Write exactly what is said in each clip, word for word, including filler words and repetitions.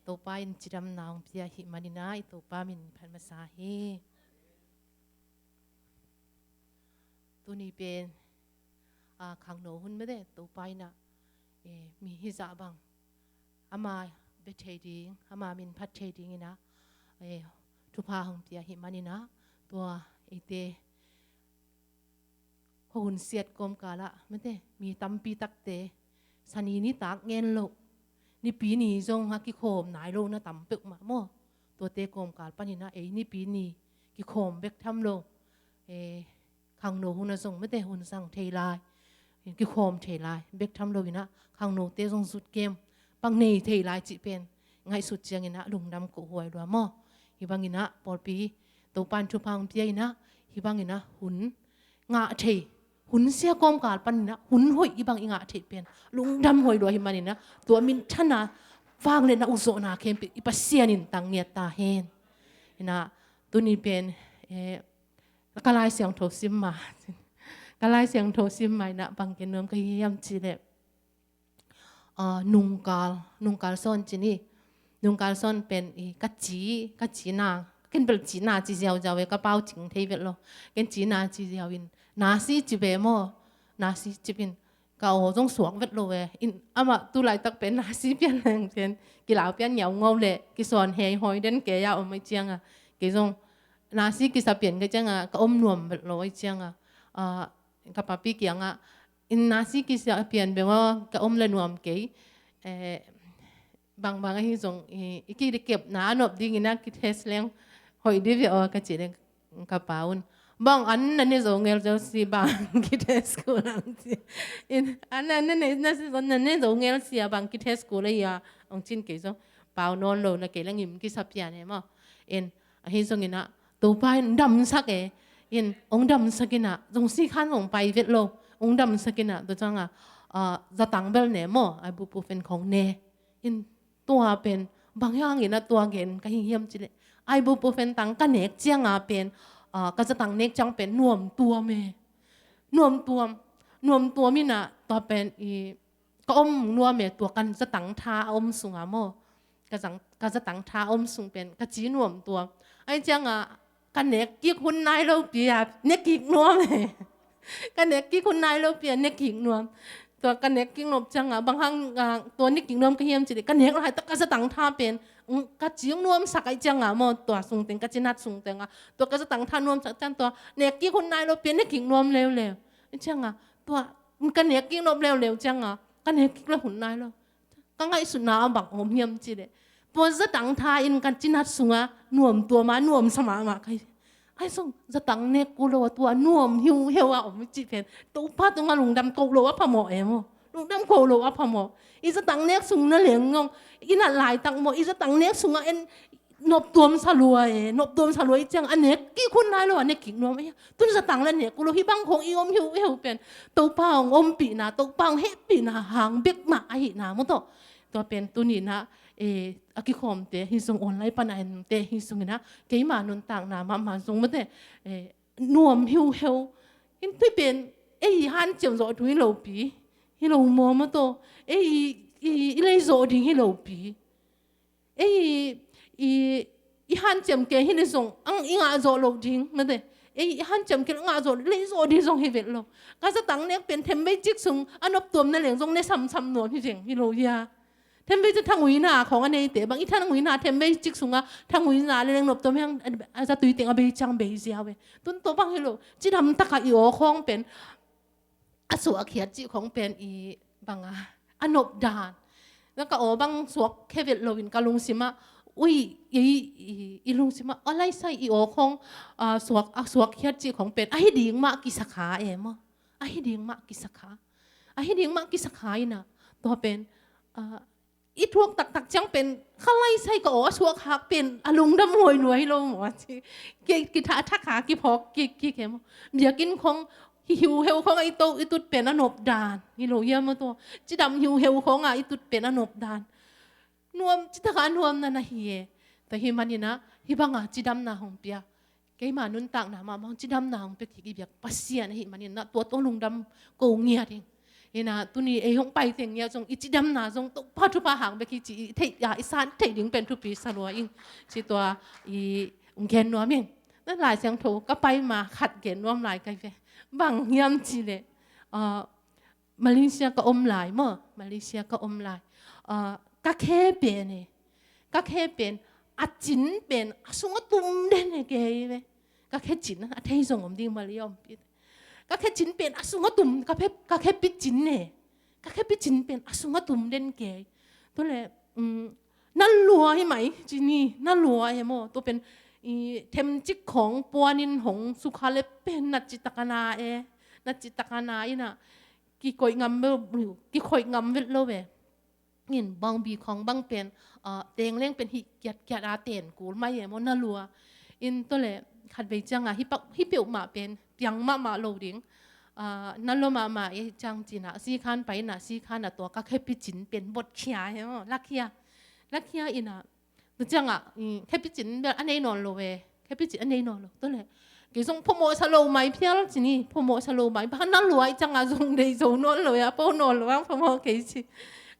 Topa in cidamna hong pia ahih manin ah i Topa min phat masa hi. Tuni pen, a, khangno hun mete Topa in ah, e, mi hizah bang ama bia thei ding, ama min phat thei dingin ah, e, thupha hong pia ahih manin ah, tua eite khuahun siat kawmkal ah mete mi tampi takte Sani nitak ngen loh, Nipi ni zong a kikhawm nai lo na tam peuhmah maw. Tuate kawmkal panin ah ei Nipi ni kikhawm bek tham lo, e, khangno hun ah zong mete hun zang thei lai, kikhawm thei lai bek tham lo in ah khangnote zong zutkem bang nei thei lai cih pen ngaihsut ciangin ah lungdam ko huai lua maw. Hih bangin ah pawlpi Topa in thupha hong pia in ah hih bangin ah hun ngah thei, hun sia kawmkal panin ah hun hoih hih bang i ngah thei pen lungdam huai lua ahih manin ah tua minthanna, vangliatna, ukzawhna khempeuh i Pasian in tang ngiat ta hen. In ah tuni pen, e, ka Lai Siangtho sim ma, ka Lai Siangtho sim ma in ah bang gen nuam ka hi hiam cih leh, a, nungkal, nungkal sawn ci ni. Nungkal sawn pen i ka ci, ka cina, ken bel cina ci ziauziau e, ka pau cing thei vet lo. Ken cina ci ziau in, nasi ci ve maw, nasi ci in, ka aw zong suak vet lo e. In amah tu laitak pen nasi pian leng pen kilau pian ngiau ngau le, kisuan hei hawi den kei a om ahih ciangin ah, kei zong nasi kisa pian ka ciangin ah ka om nuam vet lo ahih ciangin ah, a, ka papi kiangah, in nasi kisa pian beng aw, ka om le nuam kei. Eh, bangbang ahi zong i, i kikepna a nop dingin ah kitest leng hoih dih ve aw ka cih leng ka pa un, bang an na ne zo ngel zel si bang kitest kul ang ci. In an na ne, na ne zo ngel si a bang kitest kul a hi a, ong cin kei zong pau nawn lo na kei leng im kisa pian e maw. In ahi zongin ah Topa in damsak e. In ong damsak in ah, zong sikhan zong pai vet lo, ong damsak in ah, tua ciangin ah, ah, zatang bel ne maw, ibuprofen khong ne. In tua pen bang hangin ah tua gen ka hi hiam cih leh, ibuprofen tang ka nek ciangin ah pen, ah, ka zatang nek ciang pen nuam tuam e. Nuam tuam, nuam tuam in ah tua pen i ka om nuam e, tua ka zatang tha a om sungah maw. Ka zang, ka zatang tha a om sung pen ka ci nuam tuam. Ahih ciangin ah ka nek kik hun nai lo pi a ne kik nuam e. Ka nek kik hun nai lo pi a ne kik nuam. Tua ka nek kik nuam ciangin ah bang hang, ah, tua ne kik nuam ka hiam cih leh, ka nek laitak ka zatang tha pen, mm, ka ci nuamsak ahih ciangin ah maw, tua sung teng, ka cinat sung teng ah tua ka zatang tha nuamsak ciang tua nek kik hun nai lo pi a ne kik nuam leuleu. Ahih ciangin ah tua ka nek kik nuam leuleu ciangin ah ka nek kik lo hun nai lo. Ka ngaihsutna ah bang om hiam cih leh, tua zatang tha in ka cinat sungah nuam tuam a, nuamsa mahmah ka hi. Ahi zong zatang nek kul lo a tua nuam hiuheu a om cih pen Topa tungah lungdam ko lo a phamawh e maw. Lungdam ko lo a phamawh. I zatang nek sung na leng ngong, i nat laitak maw, i zatang nek sungah en nop tuamsa lua e, nop tuamsa lua ahih ciangin a nek kik hun nai lo a ne kik nuam e. Tun zatang la nek kul lo, hih bang khong i om hiuheu pen Topa hong ompihna, Topa hong hehpihna hang bek mah ahihna maw tawh. Tua pen tuni in ah, eh, a kikhawmte hi zong, online pan a ente hi zongin ah, keima nuntakna mahmah zong mate, eh, nuam hiuheu. Hih pen ei hanciam zawh ding hi lo pi, hi lo maw maw tawh. Ei i, i, i lei zawh ding hi lo pi. Ei i, i hanciam kei hi leh zong ang i ngah zawh loh ding mate. Ei i hanciam kei leh ngah zawh, lei zawh ding zong hi vet lo. Ka zatang nek pen themvei cik sung a nop tuam na leng zong ne samsam nuam hi veng, hi lo hia. Themvei cik, thanguina khong a neite bang i thanguina themvei cik sungah thanguina le leng nop tuam hi hang, a zatui teng a bei ciang bei ziau e. Tun tua bang hi lo, cidam takah i aw khong pen a suakkhiat cih khong pen i bang a, a nop dan. Na ka aw bang suak khe vet loin ka lungsim ah, ui, i, i, i lungsim ah, a laisai i aw khong, a suak, a suakkhiat cih khong pen ahi ding mah kisakha e maw. Ahi ding mah kisakha. Ahi ding mah kisakha in ah, tua pen, a, i thuak taktak ciang pen kha laisai ka aw a suak hak pen a lungdam huai lua hi lo maw a ci. Ki, kitha thakha kiphawk kik, kik e maw. Biakinn khong hi hiuheu khong a i to, i tut pen a nop dan hi lo hia maw tua. Cidam hiuheu khong a i tut pen a nop dan. Nuam, ci takah nuamna na hi e. Tua ahih manin ah hih bang a cidamna hong pia, keima nuntakna mahmah cidamna hong pia kik i biak Pasian ahih manin ah tua tawh lungdam ko ngiat ing. Hi na, tuni ei hong pai teng ni a zong i cidamna zong Topa thupha hang bek hi ci i theih, a, i san theih ding pen thupi sa lua ing. Ci tua i hong gen nuam ing. Na Lai Siangtho ka pai ma khat gen nuam lai kai ve. Bang hiam ci leh, a, Malaysia ka om lai maw, Malaysia ka om lai. A, ka khe pen e. Ka khe pen, a cin pen a sung a tum den e kei ve. Ka khe cin a thei zong om ding Malaysia om pi. Ka khe cin pen a sung a tum, ka khe, ka khe pi cin e. Ka khe pi cin pen a sung a tum den kei. Tua leh, um, na lua hi mai, ci ni, na lua hi maw. Tua pen, i themcik khawng puanin hong sukha leh pen na ci tak a na e. Na ci tak a na in a, kikoih ngam vet lo, kikoih ngam vet lo ve. In bangbi khawng bang pen, a, teng leng pen hih kiatkiat a ten kul mai e maw, na lua. In tua leh khat vei ciang a, hih pak, hih peuhmah pen piang mahmah lo ding. A, na lua mahmah e ciang ci na, sikhan pai na, sikhan a tua ka khe pi cin pen bot khia hi maw, la khia. La khia in a, tua ciang a, mm, khe pi cin bel a nei nawn lo ve. Khe pi cin a nei nawn lo. Tua leh, kei zong phamawh sa lo mai phial ci ni, phamawh sa lo mai. Bang na lua i ciang a zong nei zo nawn lo e, a po nawn lo ang phamawh kei ci.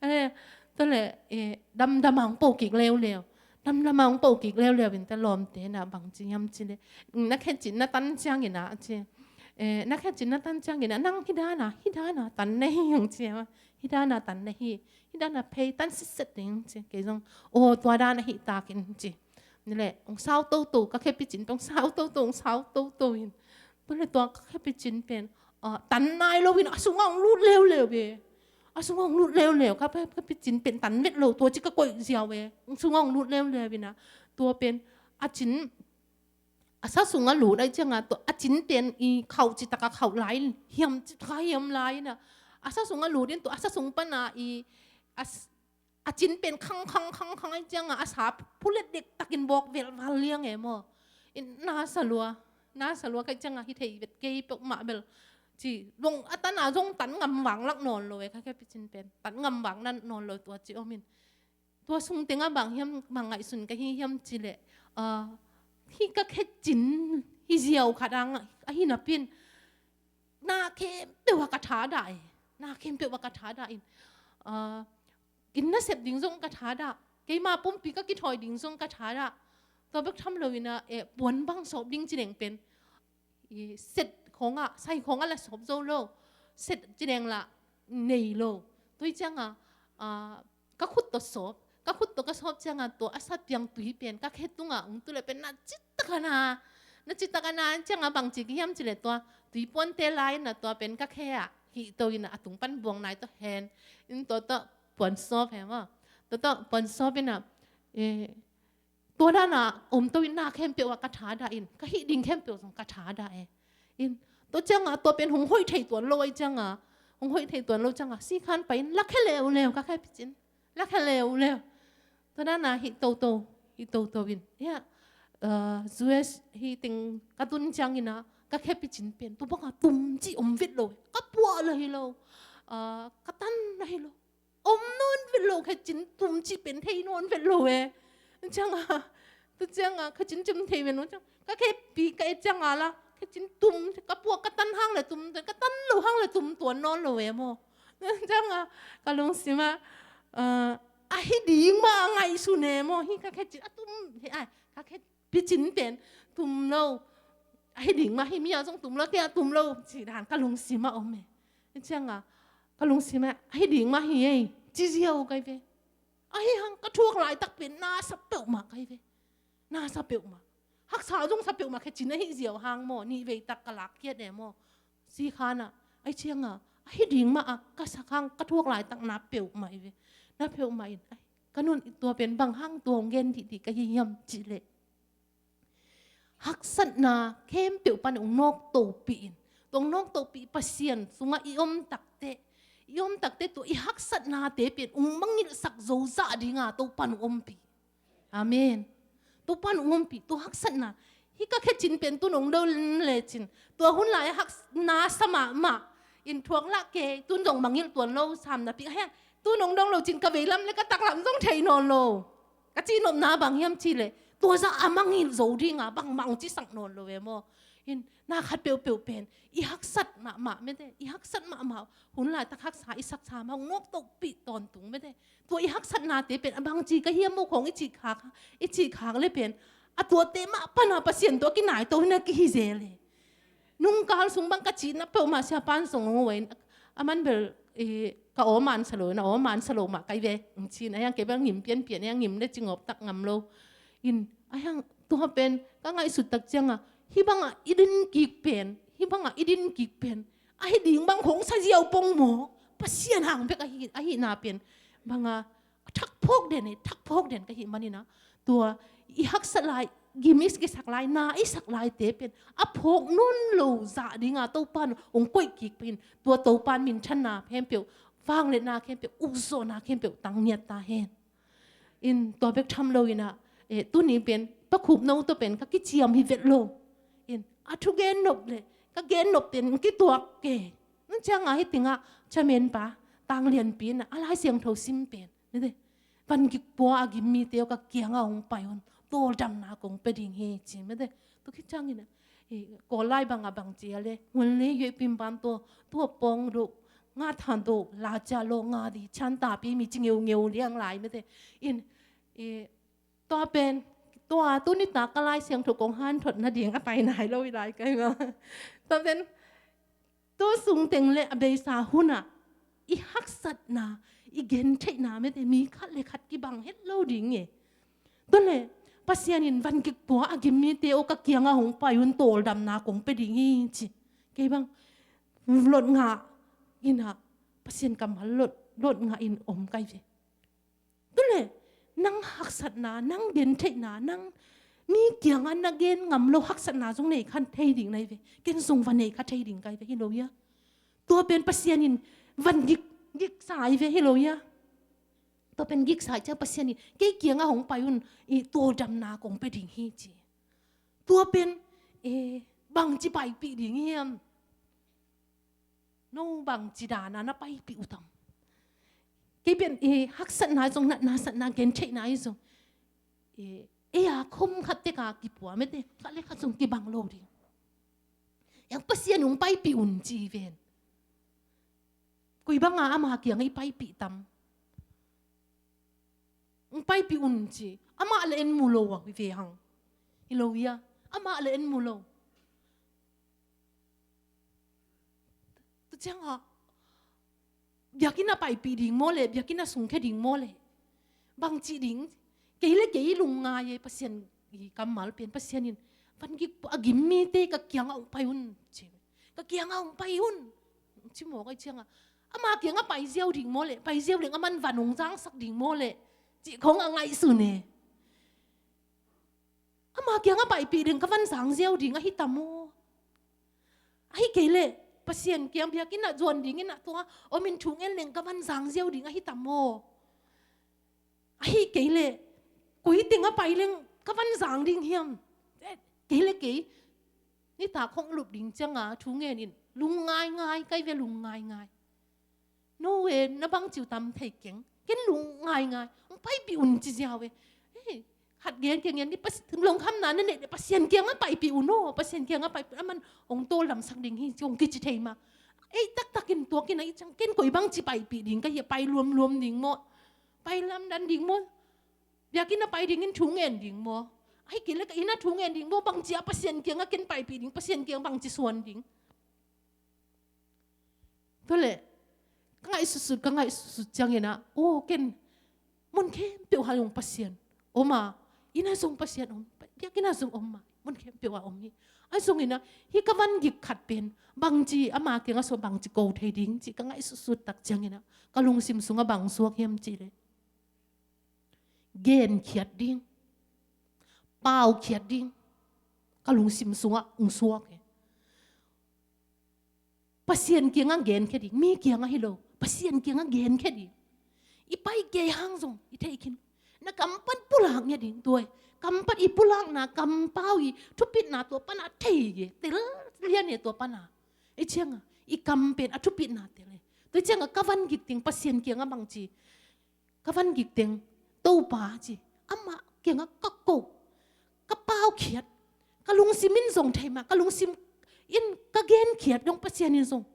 A leh, tua leh, e, damdam ang po kik leuleu. Damdam ang po kik leuleu in ta lawmte na bang ci hiam ci leh. Mm, na khe cin na tan ciang in a ci. E, na khe cin na tan ciang in a, nang hih dan a, hih dan a tan na hi ang ci. Hih dan a tan na hi. Hih dan a phei tan sitset ding ci. Kei zong, aw, tua dan a hih tak in ci. Ni leh, hong sau toto, ka khe pi cin pen hong sau toto, hong sau toto in. Tua leh tua ka khe pi cin pen, a, tan nai lo in, a sung a hong lut leuleu ve. A sung a hong lut leuleu, ka khe, ka khe pi cin pen tan vet lo, tua ci ka koih ziau ve. A sung a hong lut leuleu in a, tua pen, a cin, a sa sung a lut ai ciang a, tua, a cin pen i khauh ci tak a khauh lai in, hiam ci tak a hiam lai in a. A sa sung a lut in tua, a sa sung pan a i, a s-, a cin pen khang, khang, khang, khang ai ciang a, a sa phulet dek tak in bawk velval liang e maw. In na sa lua, na sa lua kai ciang a, hi thei vet kei peuhmah bel. Ci, zong a tan a zong tan ngam vang lak nawn lo e, ka khe pi cin pen. Tan ngam vang nan nawn lo tua ci om in. Tua sung teng a bang hiam, bang ngaihsun ka hi hiam ci leh, a, hih ka khe cin, hih ziau khat ang, a hi napi in, na khempeuh a ka thadah e. Na khempeuh a ka thadah in, a, inn nasep ding zong ka thadah. Keima pumpi ka kithawi ding zong ka thadah. Tua bek tham lo in a, e, puan bang sawp ding ci leng pen, i set khawng ah, sai khawng ah la sawp zo lo. Set ci leng la nei lo. Tua hi ciang a, a, ka khut tawh sawp. Ka khut tawh ka sawp ciang a tua a sa piang tui pen ka khe tung ah hong tu leh pen na ci tak a na. Na ci tak a na ciang a bang ci ka hiam ci leh tua tui puante lai in a tua pen ka khe ah hih to in a, a tung pan buang nai tawh hen. In tua tawh puan sawp he maw. Tua tawh puan sawp in a, e, tua dan a om to in na khempeuh a ka thadah in, ka hih ding khempeuh zong ka thadah e. In, tua ciang a, tua pen hong hoih thei tuan lo ai ciang a, hong hoih thei tuan lo ciang a, sikhan pai in, la khe leuleu, ka khe pi cin, la khe leuleu. Tua dan a hih toto, hih toto in. Ya, eh, U S hih teng ka tun ciang in a, ka khe pi cin pen, tua bang a tum ci om vet lo, ka puah la hi lo, eh, ka tan la hi lo. Om nawn vet lo, khe cin tum ci pen thei nawn vet lo e. Ciang a, tu ciang a, khe cin tum thei vet lo ciang. Ka khe pi ka et ciang a la, khe cin tum, ka puak ka tan hang le tum, ka tan lo hang le tum tuan nawn lo e maw. Ciang a, ka lungsim a, a, a hi ding mah a ngaihsun e maw. Hi ka khe cin a tum, hi ai, ka khe pi cin pen tum lo. A hi ding mah hi mi a zong tum lo, kei a tum lo. Ci dan ka lungsim a om e. Ciang a, ka lungsim a, a hi ding mah hi ei. Ci ziau kai ve. A hi hang ka thuak laitak pen na sa peuhmah kai ve. Na sa peuhmah. Haksa zong sa peuhmah khe cin a hi ziau hang maw. Nih vei tak ka lak kiat e maw. Si khan a, ai ciang a, a hi ding mah a, ka sa hang ka thuak laitak na peuhmah i ve. Na peuhmah in. Ai, ka nun i tua pen bang hang tua hong gen dihdih ka hi hiam cih leh. Haksatna khempeuh pan hong nawk topih in. Tua hong nawk topih Pasian sungah i om takteh, i om takteh tua i haksatnate pen hong mangilhsak zo zah dinga Topan hong ompih. Amen. Topan hong ompih, tua haksatna. Hih ka khe cin pen tun hong do lecin. Tua hun lai a hak na sa mahmah. In thuak lah kei, tun zong mangilh tuan lo sam napi. Heng, tun hong dong lo cin ka veilam le ka taklam zong thei nawn lo. Ka cihnopna bang hiam cih leh, tua zah a mangilh zo dinga bangmah hong cisak nawn lo e maw. Hin, na khat peuhpeuh pen i haksat mahmah mete, i haksat mahmah, hun laitak haksa i saksa mah hong nawk tohpih tawntung mete. Tua i haksatnate pen a bangci ka hiam uh khawng i cih khak, i cih khak le pen a tuate mah pana Pasian tawh a kinaito hi na kihi zel e. Nungkal sung bang ka cihna peuhmah siapan sung hong uain a man bel, eh, ka aw man sa lo, na aw man sa lo mah kai ve. Cin a hiang kei bel ngim pianpian a hiang ngim le cingawp tak ngam lo. In a hiang tua pen ka ngaihsut tak cianga hih banga i din kik pen, hih banga i din kik pen a hi ding bang khong sa ziau pong maw? Pasian hang bek ahi, ahihna pen banga thakphawk den e, thakphawk den ka hih manina tua i haksa lai, gim i kisak lai, na i sak laite pen a phawk nawn lo zah dinga Topan hong koih kik pen tua Topan minthanna khempeuh, vangliatna khempeuh, ukzawhna khempeuh tang ngiat ta hen. In tua bek tham lo ina, eh, tuni pen Pa Khup No tawh pen ka kiciam hi vet lo. In a thu gen nop le ka gen nop ten kituak ke. Nung cianga hi tingah chamen pa Tang Lianpi ina a Lai Siangtho sim pen mete, van gik pua a gim mite aw ka kianga hong pai un, tawldamna kong pia ding hi ci mete. Tu khit ciangin a, eh, Kawl lai banga bang cia le, ngun le yue pim ban tua, tua pong do, nga than do, la cia lo nga di, chan ta pi mi ci ngeungeu liang lai mete. In, eh, tua pen, tua tuni ta ka Lai Siangtho kong hanthot nading a pai nai lo i lai kai ma. Tua pen, tua sung teng le a beisa hunah i haksatna, i gentheihna mete mi khat le khat kibang het lo ding e. Tua le Pasian in van gik pua a gim mite aw ka kianga hong pai un, tawldamna kong pia ding hi ci. Kei bang lot ngah ina Pasian kammal lot, lot ngah in om kai ve. Tule nang haksatna, nang gentheihna, nang mi kiangah na gen ngam lo haksatna zong nei kha thei ding nai ve. Ken zong va nei kha thei ding kai ve hi lo ia. Tua pen Pasian in van gik, giksa i ve hi lo ia. Tua pen giksa i ciang Pasian in kei kiangah hong pai un, i tawldamna kong pia ding hi ci. Tua pen, eh, bangci paipih ding hiam? No bangci dana na paipih uh tam? Kei pen, eh, haksatna zong, natna satna, gentheihna i zong, eh, ei a khom khat teka kipua mete, khat le khat zong kibang lo ding. Yang Pasian hong paipih un ci ven. Koi banga ama kiangah i paipih tam? Hong paipih un ci. Amah le en mu lo a hi ve hang. Hi lo ia. Amah le en mu lo. Tu ciangah biakinn a paipih ding maw le, biakinn a sungkhia ding maw le, bangci ding? Kei le kei lungngai e, Pasian i kammal pen Pasian in van gik a gim mite ka kiangah hong pai un ci. Ka kiangah hong pai un ci mawk ai ciangah ama kiangah pai ziau ding maw le, pai ziau leng aman van hong zangsak ding maw le, cih khong a ngaihsun e. Ama kiangah paipih ding ka van zang ziau ding ahi tam aw? Ahi kei leh Pasian kiang biakinn ah zuan dingin ah tua om in thu ngen leng ka van zang ziau ding ahi tam aw? Ahi kei leh koi tengah pai leng ka van zang ding hiam? Eh, kei le kei nitak hong lup ding cianga thu ngen in lungngaingai kai ve, lungngaingai. No e, na bangci uh tam thei keng. Ken lungngaingai. Hong paipih un ci ziau e. Hei, khat gen keng, gen ni Pas-, lungkhamna na neih leh Pasian kiangah paipih un aw. Pasian kiangah paipih, aman hong tawldamsak ding hi ci hong kici thei mah. Ei taktakin tuakin a i ciang ken koi bangci paipih ding ka hia, pai luamluam ding maw? Pai lamdang ding maw? Biakinn a pai dingin thu ngen ding maw? Ahi kei leh ka inn ah thu ngen ding maw? Bangci a Pasian kiangah ken paipih ding, Pasian kiang bangci suan ding? Tua leh ka ngaihsutsut, ka ngaihsutsut ciangin ah, aw, ken mun khempeuh ah zong Pasian om a, inn ah zong Pasian om, biakinn ah zong om a, mun khempeuh ah om hi. Ahi zongin ah hih ka van gik khat pen bangci ama kiangah sung bangci ko thei ding cih ka ngaihsutsut tak ciangin ah ka lungsim sungah bang suak hiam cih leh genkhiat ding, paukhiat ding ka lungsim sungah hong suak hi. Pasian kiangah genkhia ding, mi kiangah hi lo, Pasian kiangah genkhia ding. I pai kei hang zong i theih khin. Na kam pan pulak ngiat ding tua e. Kam pan i pulakna, kampau i thupitna tua pana thei e. Tel lian e tua pana. I ciangah i kam pen a thupitna tel e. Tua i ciangah ka van gik teng Pasian kiangah bangci, ka van gik teng, Topa ci, amah kiangah ka ko, ka paukhiat, Ka lungsim in zong thei mah, ka lungsim in ka genkhiat dong Pasian in zong,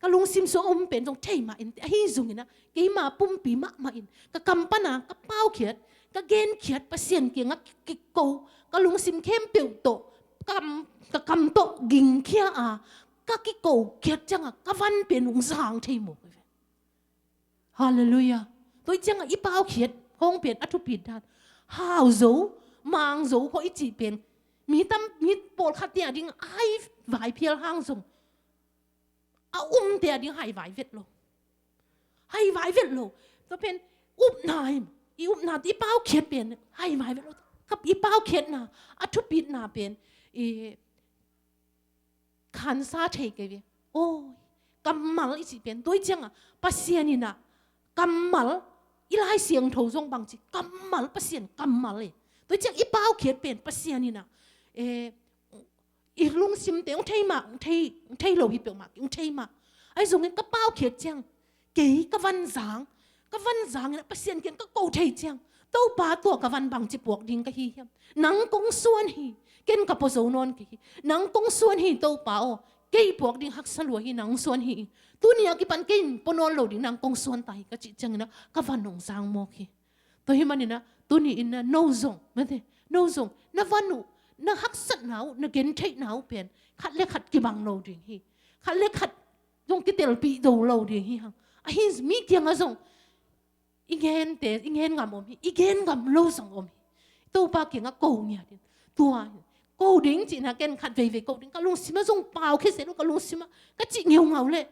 ka lungsim sung a om pen zong thei mah in, ahi zongin ah keima pumpi mahmah in ka kam pana ka paukhiat, ka genkhiat Pasian kiangah kiko, ka lungsim khempeuh tawh, kam, ka kam tawh gingkhia a, ka kiko khiat ciangah ka van pen hong zang thei mawk hi ve. Halleluiah. Tua hi ciangah i paukhiat khawng pen a thupi dan. Hau zo, mang zo khawng i cih pen, mi tam, mi pawlkhat te a ding a hai vai phial hang zong, a umte a ding hai vai vet lo. Hai vai vet lo. Tua pen upna hi, i upna, i paukhiat pen hai vai vet lo. Ka, i paukhiatna, a thupitna pen i khansa thei kei ve. Aw, kammal i cih pen, tua hi ciangah Pasian in ah kammal, i Lai Siangtho zong bangci, kammal, Pasian kammal e. Tua hi ciang i paukhiat pen Pasian in ah, eh, i lungsimte hong thei mah, hong thei, hong thei lo hi peuhmah, hong thei mah. Ahi zongin ka paukhiat ciang kei ka van zang, ka van zang in ah Pasian kiang ka ko thei ciang, Topa, tua ka van bangci puak ding ka hi hiam? Nang kong suan hi, ken ka pua zo nawn kei hi. Nang kong suan hi Topa aw, kei puak ding haksa lua hi, nang suan hi. Tuni a kipan kei pua nawn lo ding, nang kong suan ta hi, ka cih ciangin ah ka van hong zang mawk hi. Tua hi manin ah tuni in ah no zong, mate, no zong na van uh, na haksatna uh, na gentheihna uh pen khat le khat kibang lo ding hi. Khat le khat zong kitelpih do lo ding hi hang. Ahi mi kiangah zong i gente, i gen ngam om hi, i gen ngam lo zong om hi. Topa kiangah ko ngiat in. Tua hi. Ko ding cihna, ken khat veivei ko ding, ka lungsimah zong pau khia se lo, ka lungsimah ka cih ngeungau leh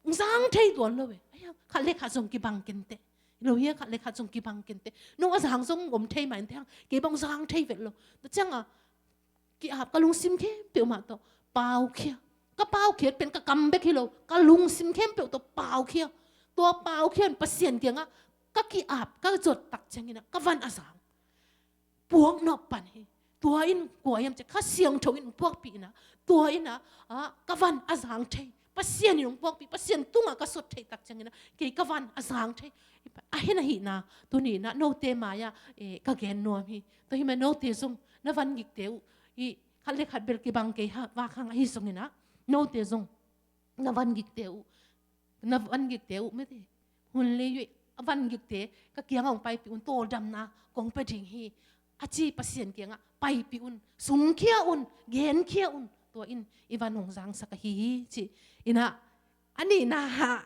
zang thei tuan lo e. Ai, khat le khat zong kibang kei inteh. Lo hi a, khat le khat zong kibang kei inteh. No a zang zong om thei mah inteh hang, kei bang zang thei vet lo. Tua ciangah ki-ap, ka lungsim khempeuh mah tawh paukhia. Ka paukhiat pen ka kam bek hi lo, ka lungsim khempeuh tawh paukhia. Tua paukhia in Pasian kiangah ka ki-ap, ka zot tak ciangin ah ka van a zang. Puak nop pan hi. Tua in kua hiam cih leh Kha Siangtho in puakpih in ah, tua in ah, ah, ka van a zang thei, Pasian in hong puakpih, Pasian tungah ka sot thei tak ciangin ah kei ka van a zang thei. Ahi na hihna, tuni in ah note mai-ah, eh, ka gen nuam hi. Tua hi mah note zong na van gikte uh, i khat le khat bel kibang kei ha, vak hang ahi zongin ah, note zong na van gikte uh, na van gikte uh, mete, hun lei uh, a van gikte ka kiangah hong paipih un, tawldamna kong pia ding hi, a ci Pasian kiangah paipih un, sungkhia un, genkhia un. Tua in i van hong zangsak ahi hi, ci. In ah, a nihna,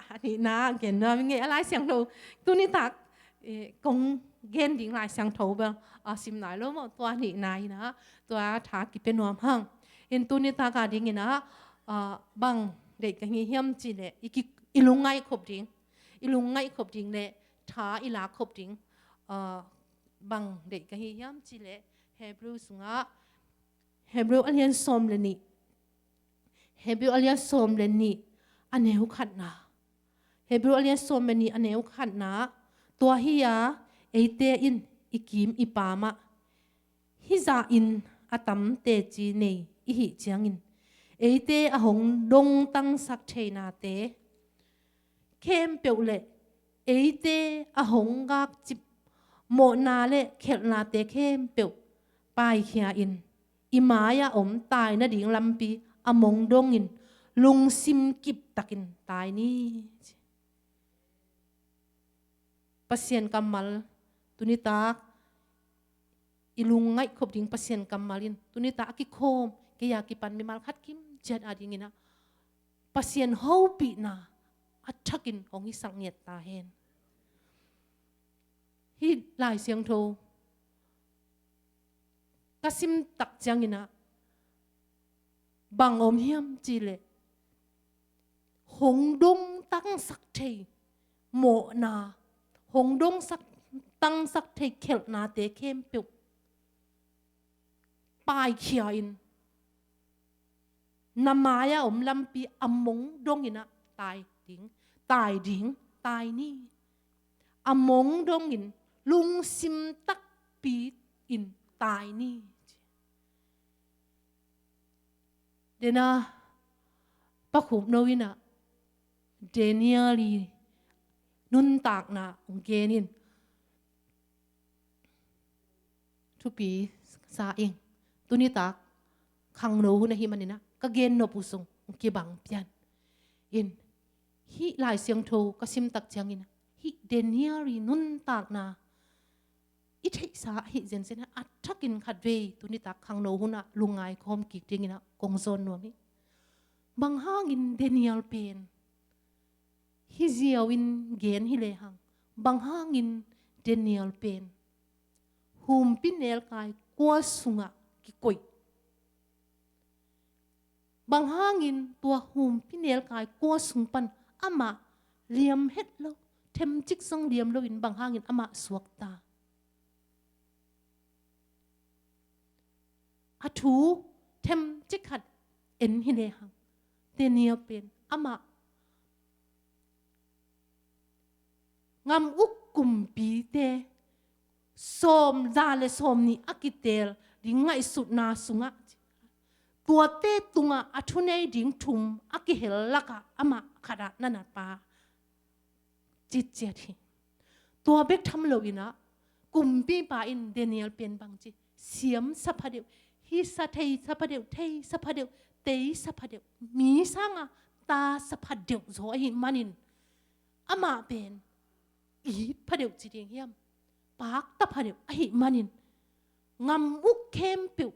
a nihna gen nuam ing ei, a Lai Siangtho, tuni tak, eh, kong gen ding Lai Siangtho bel, ah, sim nai lo maw, tua nihna in ah, tua tha kipia nuam hang. In tuni tak a dingin ah, ah, bang deih ka hi hiam cih leh, i ki, i lungngaih khop ding, i lungngaih khop ding leh tha i lak khop ding, ah, bang deih ka hi hiam cih leh, Hebrew sungah, Hebrew a lian sawm le nih, Hebrew a lian sawm le nih, a neu khatna. Hebrew a lian sawm le nih, a neu khatna. Tua hi a, eite in i kim i pam ah hih zahin a tam teci nei i hih ciangin, eite a hong dongtangsak theinate khempeuh le eite a hong gakcip mawhna le khelhnate khempeuh paikhia in, i mai-ah om tai nading lampi a mong dongin, lungsim kiptakin tai ni. Pasian kammal, tuni tak i lungngaih khop ding Pasian kammal in, tuni tak a kikhawm, kei a kipan mimal khat kim ciat a dingin ah, Pasian hopihna a thakin hong hisak ngiat ta hen. Hih Lai Siangtho ka sim tak ciangin ah, bang om hiam cih leh, hong dongtangsak thei mawhna, hong dongsak, tangsak thei khelhnate khempeuh paikhia in, na mai-ah om lampi a mong dongin ah tai ding, tai ding, tai ni. A mong dongin, lungsim takpi in tai ni. Dena Pa Khup No in ah Daniel i nuntakna hong gen in, thupi sa ing. Tuni tak khangno hun ahih manin ah ka gen nop uh sung kibang pian in, hih Lai Siangtho ka sim tak ciangin ah hih Daniel i nuntakna i theihsa ahih zenzen ah a thakin khatvei tuni tak khangno hun ah lungngai khawm kik dingin ah kong zawn nuam hi. Bang hangin Daniel pen hih ziau in gen hi lehang, bang hangin Daniel pen humpinelkai kua sungah kikoih? Bang hangin tua humpinelkai kua sung pan amah liam het lo, themcik zong liam loin bang hangin amah suak ta? A thu themcik khat en hi lehang, Daniel pen amah ngam uk kumpite sawm, za le sawm nih a kiteel ding ngaihsutna sungah tuate tungah a thunei ding thum a kihel lakah amah khatah na na pa citciat hi. Tua bek tham loin ah kumpipa in Daniel pen bangci siam sapha deuh, hih sa thei sapha deuh, thei sapha deuh, tei sapha deuh, mi sanga ta sapha deuh zaw ahih manin amah pen it pha deuh ci ding hiam, pakta pha deuh ahih manin ngam uk khempeuh,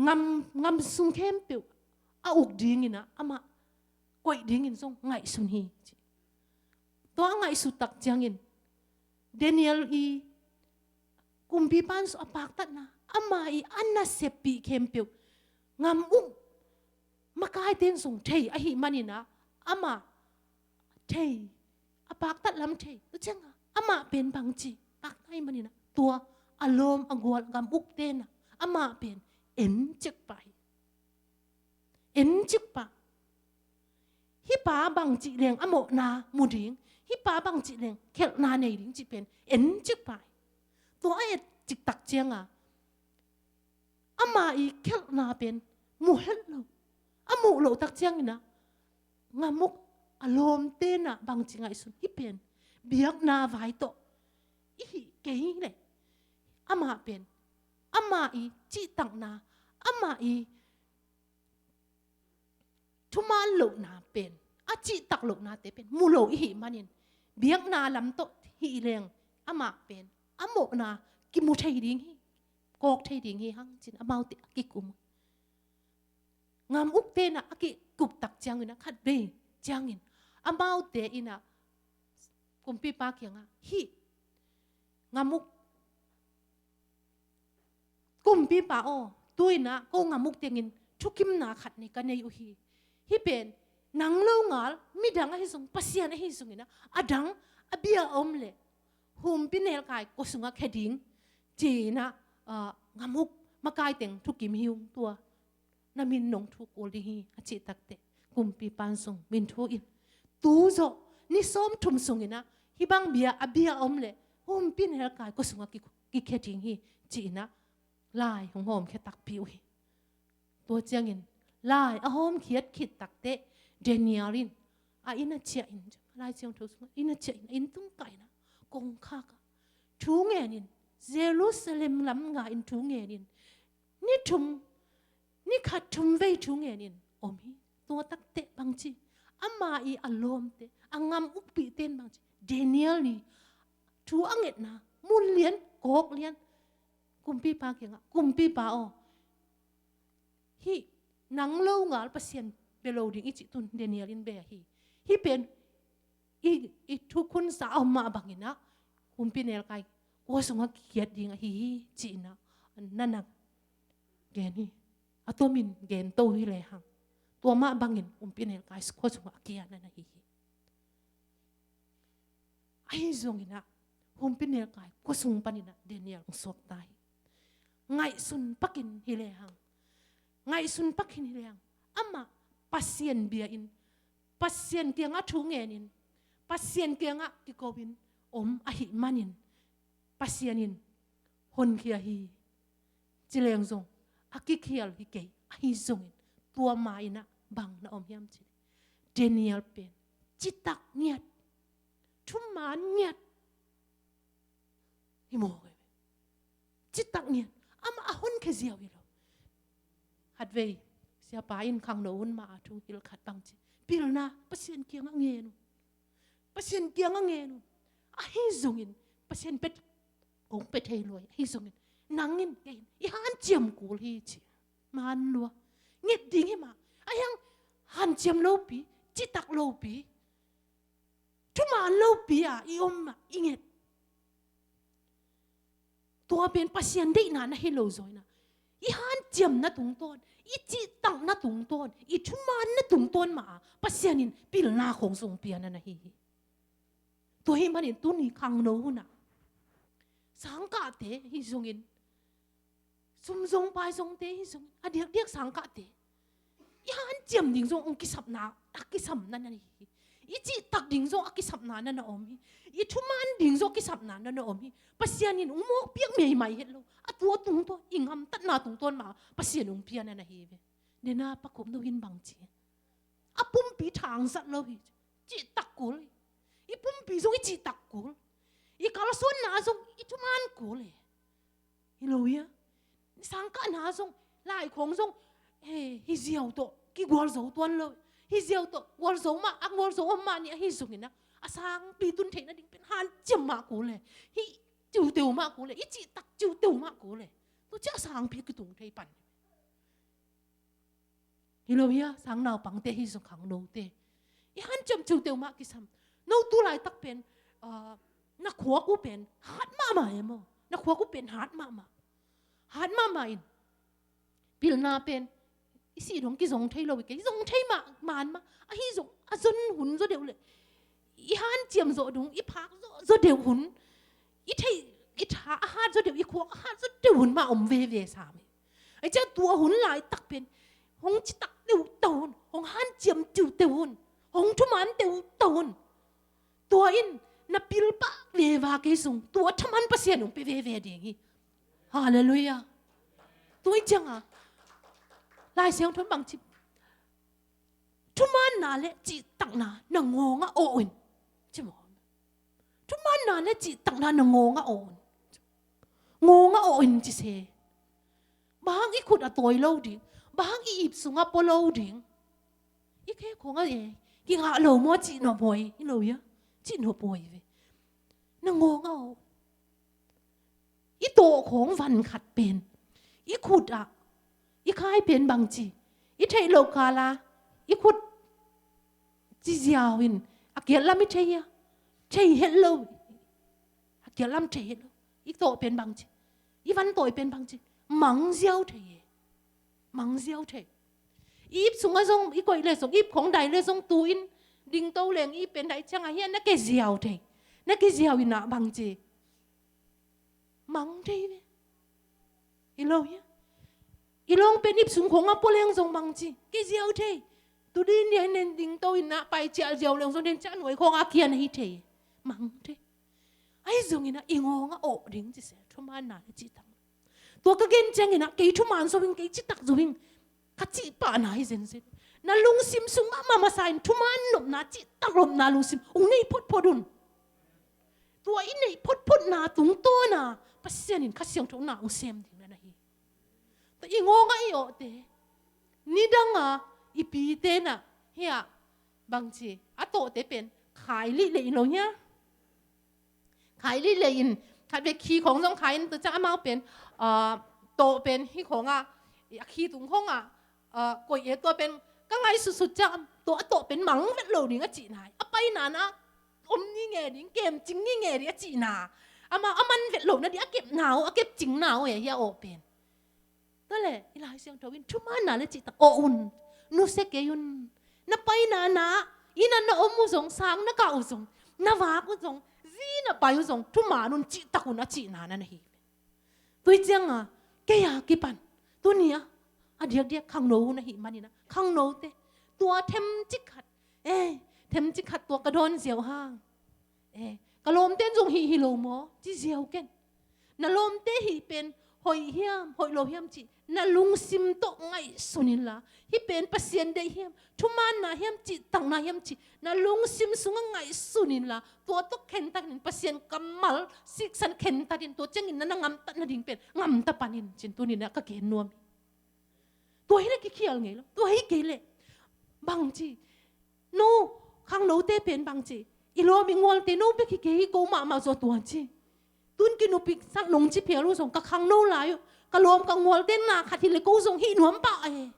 ngam, ngam sung khempeuh a uk dingin ah amah koih dingin zong ngaihsun hi ci. Tua a ngaihsut tak ciangin Daniel i kumpipa in zong a paktatna, amah i a naseppih khempeuh ngam uk makaite in zong thei ahih manin ah amah thei, a paktat lam thei. Tua ciangah amah pen bangci pakta ahih manin ah tua a lawm a gual ngam ukte in ah amah pen en cik pah hi. En cik pah. Hih pa bangci leng a mawhna mu ding, hih pa bangci leng khelhna nei ding cih pen en cik pah hi. Tua a et cik tak ciangah amah i khelhna pen mu het lo. A muh loh tak ciangin ah ngam uk a lawmte in ah bangci ngaihsun, hih pen biakna vai tawh i hih kei leh amah pen amah i cihtakna, amah i thuman lohna pen, a cihtak lohnate pen mu lo i hih manin biakna lam tawh hih leng amah pen a mawhna kimu thei ding hi, kawk thei ding hi hang ci-in amaute a kikum. Ngam ukte in ah a kikup tak ciangin ah khatvei ciangin amaute in ah kumpipa kiangah hih ngam uk, kumpipa aw, tu-in ah ko ngam uk tengin thukimna khat nei ka nei uh hi. Hih pen nang lo ngal midang ahi zong, Pasian ahi zongin ah a dang a bia a om leh humpinelkai kua sungah khia ding ci-in ah, ah, ngam uk makai teng thukim hi ung, tua na min nong thu kul ding hi a cih takteh kumpipa in zong min thu in tu zawh ni sawmthum sungin ah hih bang bia a bia a om leh humpinelkai kua sungah ki, kikhia ding hi ci-in ah lai hong hawmkhia takpi uh hi. Tua ciangin lai a hawmkhiat khit takteh Daniel in a inn a ciah in, Lai Siangtho sungah inn a ciah in, a inn tung kah in ah kongkhak ah thu ngenin, Jerusalem lam nga-in thu ngenin ni thum, ni khat thum vei thu ngenin om hi. Tua takteh bangci, amah i a lawmte, a ngam ukpihte in bangci, Daniel i thu a ngetna mu lian kawk lian kumpipa kiangah, kumpipa aw, hih nang lo ngal Pasian bia lo ding i cih tun Daniel in bia hi. Hih pen i, i thukhunsa a om mah bangin ah humpinelkai kua sungah kikhiat ding ahi hi ci-in ah na na gen hi. A tomin gen to hi lehang tua mah bangin humpinelkai kua sungah a kiat na na hi hi. Ahi zongin ah humpinelkai kua sung panin ah Daniel hong suakta hi. Ngaihsun pakin hi lehang, ngaihsun pakin hi lehang amah Pasian bia-in, Pasian kiangah thu ngenin, Pasian kiangah kiko-in om ahih manin Pasian in honkhia hi. Ci leng zong a kikhial hi kei, ahi zongin tua ma-in ah bang na om hiam cih leh Daniel pen citak ngiat, thuman ngiat hi mawk hi ve. Citak ngiat, amah a hon khia ziau hi lo. Khatvei siapa in khangno hun ma a thu hilh khat bang ci, pilna Pasian kiangah ngen un. Pasian kiangah ngen un. Ahi zongin Pasian pia, kong pia thei lua hi. Ahi zongin nang in kei in i hanciam kul hi ci. Man lua. Nget ding hi mah. Ahi hang hanciam lopi, citak lopi, thuman lopi a i om mah i nget. Tua pen Pasian deihna na hi lo zaw in ah, i hanciamna tungtawn, i cihtakna tungtawn, i thumanna tungtawn mah a Pasian in pilna khong zong pia na na hi hi. Tua hih manin tuni khangno hun ah sangkahte hi zongin, sum zong pai zongte hi zongin, a diakdiak sangkahte i hanciam ding zong hong kisapna, a kisapna na hi hi. I cihtak ding zong a kisapna na na om hi. I thuman ding zong a kisapna na na om hi. Pasian in hong mawkpiak meimai het lo. A tua tungtawn i gamtatna tungtawn mah Pasian hong pia na na hi ve. Nena Pa Khup, no in bang ci, a pumpi thangzat lo hi. Cihtak kul hi. I pumpi zong i cihtak kul. I kalsuanna zong i thuman kul hi. Hi lo hia? Sangkahna zong, lai khong zong, eh, hi ziau tawh kigualzo tuan lo. Hi ziau tawh gualzo mah, a gualzo om mah ni ahi zongin ah, a sangpi tun theih nading pen hanciam mah kul hi. Hih ciuteu mah kul hi. I cihtak ciuteu mah kul hi. Tua ciang a sangpi kitung thei pan. Hi lo hia? Sang naupangte hi zong khangnote i hanciam ciuteu mah kisam. No tu laitak pen, ah, na khuak uh pen hat mahmah e maw? Na khuak uh pen hat mahmah. Hat mahmah in pilna pen i sih dong kizong thei lo hi kei, zong thei mah man mah. Ahi zong a zon hun zaw deuh le i hanciam zawh dong, i phak zawh zaw deuh hun, i theih, i tha a hat zaw deuh, i khuak a hat zaw deuh hun mah om veve sam hi. Ahi ciang tua hun laitak pen hong citak teuteu un, hong hanciam teuteu un, hong thuman teuteu un. Tua in na pilpah veva kei zong tua thaman Pasian hong pia veve ding hi. Halleluiah. Tua hi ciang a Lai Siangtho in bang ci, thumanna le cihtakna na ngawngah awh in, ci maw? Thumanna le cihtakna na ngawngah awh in. Ngawngah awh in ci se. Bang hang i khut a tawi lo ding? Bang hang i ip sungah pua lo ding? I khe khong a e, kingah lo maw cih nop huai, hi lo hia? Cih nop huai ve. Na ngawngah awh. I tawh khong van khat pen i khut ah i khai pen bang ci, i theih loh kal a i khut ci ziau in a kiat lam i thei hia? Thei het lo. A kiat lam thei het lo. I tawh pen bang ci, i van tawi pen bang ci, mang ziau thei e. Mang ziau thei. I ip sungah zong i koih le zong, i ip khong dai le zong, tu in dingto leng i ip pen dai ciang a hia na ke ziau thei. Na ke ziau in ah bang ci, mang thei ve. Hi lo hia? I lawng pen ip sung khong a pua leng zong mang ci, ke ziau thei. Tu din dia in nen dingto in ah pai ciah ziau leng zong den ciah nuai khong a kian a hi thei. Mang thei. Ahi zongin ah i ngawngah awh ding ci se, thumanna le cihtak. Tua ka gen ciangin ah kei thuman zo ing, kei cihtak zo ing, ka cih pahna hi zenzen. Na lungsim sung mahmah masa in thuman nopna, cihtak nopna lungsim hong nei photphot un. Tua i neih photphotna tungtawn a Pasian in Kha Siangtho na hong sem ding na na hi. Tua i ngawngah i awhte, nidang a i pite na hia bang ci, a tawhte pen khai lih leh in lo hia? Khai lih leh in, khatvei khi khong zong khai in, tua ciang amau pen, ah, tawh pen hi khong a, a khi tung khong a, ah, koih e, tua pen ka ngaihsutsut ciang tua a tawh pen mang vet lo ding a cihna hi. A paina na om ni nge ding, kemcing ni nge ding a cihna. Amau a man vet lo nading a kepna uh, a kepcingna uh e, hia awh pen. Tua leh i Lai Siangtho in thumanna le cihtak awh un. Nusia kei un. Na paina na, inn ah na om uh zong, sang na kah uh zong, na vak uh zong, zi na pai uh zong, thuman un, cihtak un a cihna na na hi. Tua hi ciang a kei a kipan tuni a, a diakdiak khangno hun ahih manin ah, khangnote, tua themcik khat, eh, themcik khat tua ka dawn ziau hang, eh, ka lawmte in zong hih hi lo maw ci ziau ken. Na lawmte hih pen hoih hiam, hoih lo hiam cih na lungsim tawh ngaihsun inla, hih pen Pasian deih hiam, thumaanna hiam, cihtakna hiam cih na lungsim sungah ngaihsun inla, tua tawh khentakin Pasian kammal siksan khentakin, tua ciangin na na ngamtat nading pen ngamta panin, ci-in tuni-in ah ka gen nuam hi. Tua hi leh kikhial ngei lo. Tua hi kei leh bangci, no, khangnote pen bangci, i lawm i ngualte no bek hi kei hi, ko mahmah zaw tua ci. Tun kinupihsak nong ci phial uh zong, ka khangno lai uh, ka lawm ka ngualte na khat hi leh ko zong hih nuam pah e.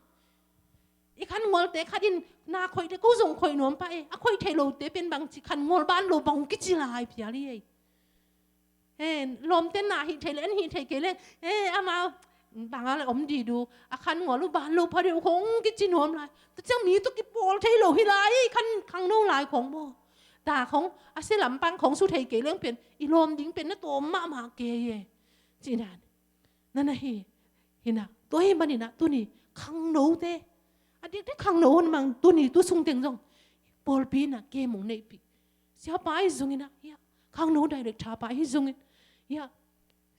I khan ngualte khat in na khoih leh ko zong khoih nuam pah e. A khoih theih lote pen bangci, khan ngual ban lo bang kici lai phial hi ei. He, lawmte na hih theih leh, an hih theih kei leh, he, amau bang a leh om dih uh, a khan ngual uh ban lo pha deuh khong kici nuam lai. Tua ciang mi tawh kipawl thei lo hi lai, khan khangno lai khong maw. Ta khong, a sia lampang khong su thei kei leng pen, i lawm ding pen na tawm mahmah kei e. Ci dan na na hi, hi na. Tua hi manin ah tuni khangnote, a dikte khangno hun mang tuni tu sung teng zong pawlpi in ah kem hong neihpih. Siapa ahi zongin ah, ya, khangno director pa ahi zongin, ya,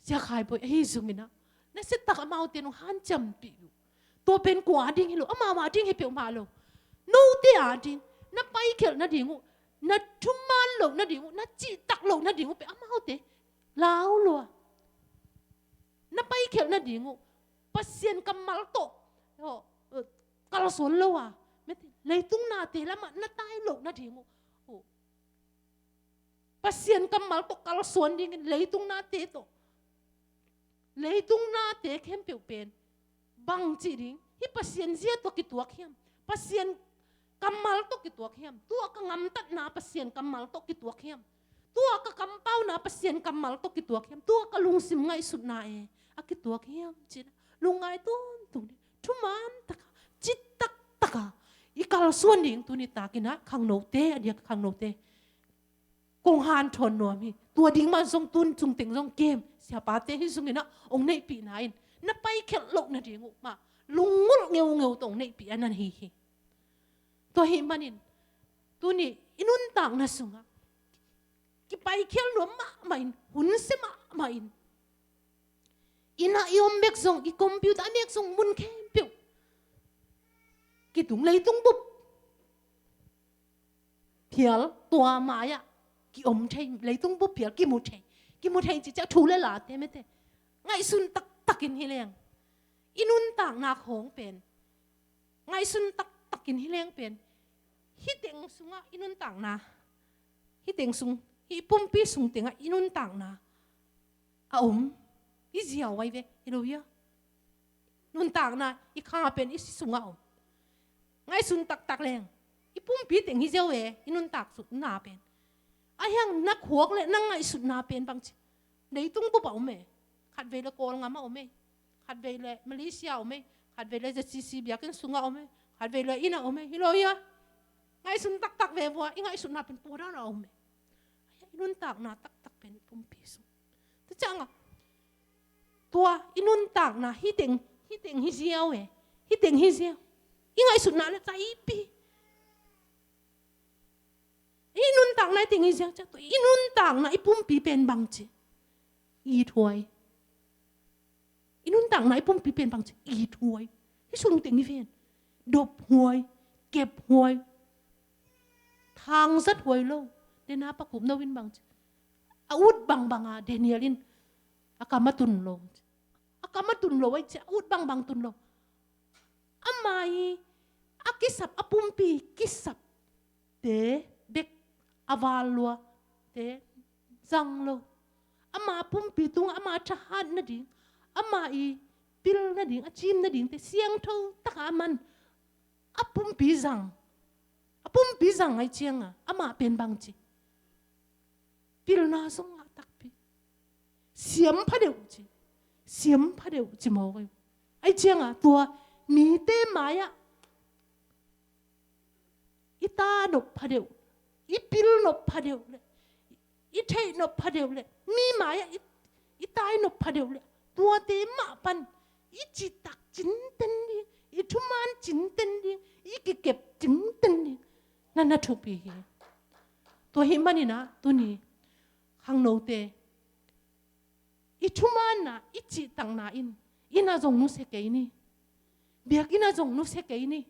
Sia Khai Bawi ahi zongin ah, na siatak amaute nong hanciampih uh. Tua pen kua ading hi lo, amau ading hi peuhmah lo. Note ading, na paikhialh nading uh, na thuman loh nading uh, na cihtak loh nading uh pen amaute lau lua. Na paikhialh nading uh, Pasian kammal tawh, oh, eh, kalsuan lo a, mete, leitung nate lamah na tai loh nading uh, oh, Pasian kammal tawh kalsuan dingin leitung nate tawh, leitung nate khempeuh pen bangci ding, hih Pasian zia tawh kituak hiam, Pasian kammal tawh kituak hiam, tua ka ngamtatna Pasian kammal tawh kituak hiam, tua ka kampauna Pasian kammal tawh kituak hiam, tua ka lungsim ngaihsutna e a kituak hiam, ci-in ah lungngai tawntung ding, thuman taka, cihtak taka i kalsuan ding tuni takin ah khangnote, a diak khangnote kong hanthawn nuam hi. Tua ding mah zong tun sung teng zong kem, siapate hi zongin ah hong neihpihna in, na paikhialh loh nading uh mah, lungngulh ngeungeu tawh hong neihpih a na hi hi. Tua hi manin tuni i nuntakna sungah kipaikhial nuam mahmah in, hun sia mahmah in, inn ah i om bek zong, i computer a mek zong, mun khempeuh kitung, leitung bup phial tua mai-ah kiom thei, leitung bup phial kimu thei. Kimu thei cih ciang thu le late, mete, ngaihsun taktakin hi leng, i nuntakna khawng pen ngaihsun taktakin hi leng pen, hih teng sungah i nuntakna, hih teng sung, hih pumpi sung tengah i nuntakna a om, i ziau ai ve, hi lo hia? Nuntakna i kha pen i si sungah om. Ngaihsun taktak leng, i pumpi teng hi ziau e, i nuntak sungna pen. A hiang na khuak le na ngaihsutna pen bangci, leitung bup ah om e. Khatvei le Kawlgam ah om e. Khatvei le Malaysia ah om e. Khatvei le Z C C biakinn sungah om e. Khatvei le inn ah om e. Hi lo hia? Ngaihsun taktak ve vua, i ngaihsutna pen tua dan ah om e. A hiang i nuntakna taktak pen i pumpi sung. Tua ciangah tua i nuntakna hih teng, hih teng hi ziau e. Hih teng hi ziau. I ngaihsutna le taipi. I nuntakna hih teng hi ziau ciang, tua i nuntakna i pumpi pen bangci, ithuai. I nuntakna i pumpi pen bangci, ithuai. Hih sung teng hi ven. Dophuai, kephuai, thangzathuai lo. Dena Pakup No in bangci, a ut bangbang a Daniel in a kam a tun lo. A kam a tun lo ai cia, a ut bangbang tun lo. Ama i a kisap, a pumpi kisapte bek, a val luate zang lo. Ama pumpi tungah ama thahat nading, ama i pil nading, a cim nadingte siangtho taka a man, a pumpi zang. A pumpi zang ai cianga ama pen bangci, pilna zong ngah takpi. Siam phadeuh ci. Siam phadeuh ci mawk ei. Ai cianga tua mite mai-ah i ta nop phadeuh, i pil nop phadeuh le, i theih nop phadeuh le, mi mai-ah i, i tai nop phadeuh le, tuate mah pan i citak cinten ding, i thuman cinten ding, i kikep cinten ding na na thupi hi. Tua hi maninah tuni khangnote i thumaanna, i cihtakna in, inn ah zong nusia kei ni. Biakinn ah zong nusia kei ni.